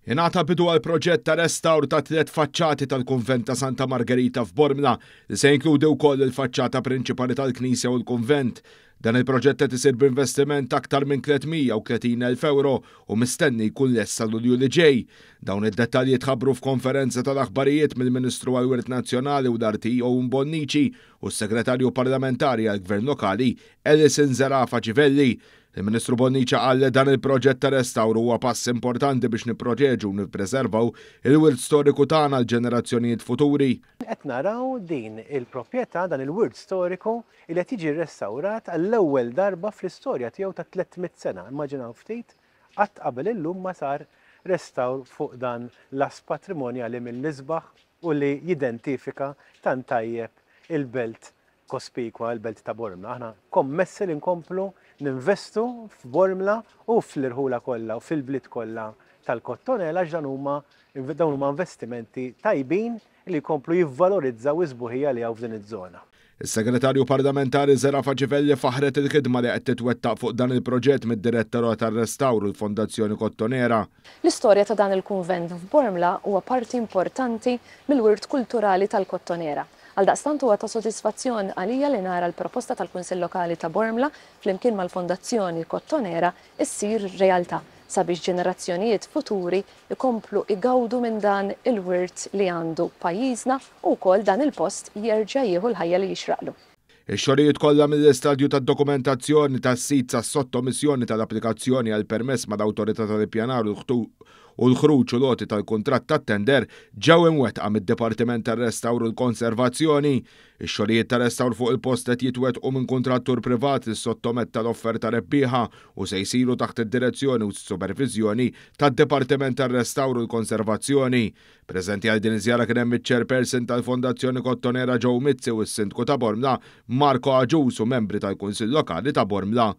Ingħata bidu għal proġett ta' restawr ta' tliet faċċati tal-Kunvent ta' Santa Margherita f'Bormla li se jinkludi wkoll il-faċċata prinċipali tal-Knisja u l-Kunvent. Dan il-proġett qed isir b'investiment ta' aktar minn 330,000 euro u mistenni jkun lest sa Lulju li ġej. Dawn id-dettalji tħabbru f'konferenza tal-aħbarijiet mill-Ministru għall-Wirt Nazzjonali u l-Arti Owen Bonnici u s-Segretarju Parlamentari għall-Gvern Lokali Alison Zerafa Civelli. Il-Ministru Bonnici qal li dan il-proġett ta' restawr huwa pass importanti biex nipproteġu u nippreservaw il-wirt storiku tagħna għal ġenerazzjonijiet futuri. Qed naraw din il-proprjetà, dan il-wirt storiku li qed jiġi rrestawrat għall-ewwel darba fl-istorja tiegħu ta' 300 sena. Immaġinaw ftit, qatt qabel illum ma sar restawr fuq dan l-ass patrimonjali mill-isbaħ u li jidentifika tant tajjeb il-belt Cospicua, il-belt ta' Bormla. Aħna kommessi li nkomplu ninvestu f'Bormla u fl-irħula kollha u fil-bliet kollha tal-Kottonera għax dan huma dawn huma investimenti tajbin li jkomplu jivvalorizzaw is-sbuħija li hawn f'din iż-żona. Is-Segretarju Parlamentari Zerafa Civelli faħħret il-ħidma li qed titwettaq fuq dan il-proġett mid-Direttorat għar-Restawr u l-Fondazzjoni Kottonera. L-istorja ta' dan il-kunvent f'Bormla huwa parti importanti mill-wirt kulturali tal-Kottonera. Għaldaqstant huwa ta' sodisfazzjon għalija li nara l-proposta tal-Kunsill Lokali ta' Bormla flimkien mal-Fondazzjoni Kottonera ssir realtà sabiex ġenerazzjonijiet futuri jkomplu jgawdu minn dan il-wirt li għandu pajjiżna u wkoll dan il-post jerġa' jieħu l-ħajja li jixraqlu. Ix-xogħlijiet kollha mill-istadju tad-dokumentazzjoni tas-sit sas-sottomissjoni tal-applikazzjoni għal permess mal-Awtorità tal-Ippjanar u l-ħruġ u l-għoti tal-kuntratt tat-tender ġew imwettqa mid-Dipartiment tar-Restawr u l-Konservazzjoni. Ix-xogħlijiet ta' restawr fuq il-post qed jitwettqu minn kuntrattur privat li ssottometta l-offerta rebbieħa u se jsiru taħt id-direzzjoni u s-superviżjoni tad-Dipartiment tar-Restawr u l-Konservazzjoni. Preżenti għal din iż-żjara kien hemm iċ-Chairperson tal-Fondazzjoni Kottonera Joe Mizzi u s-Sindku ta' Bormla Marco Agius u membri tal-Kunsill Lokali ta' Bormla.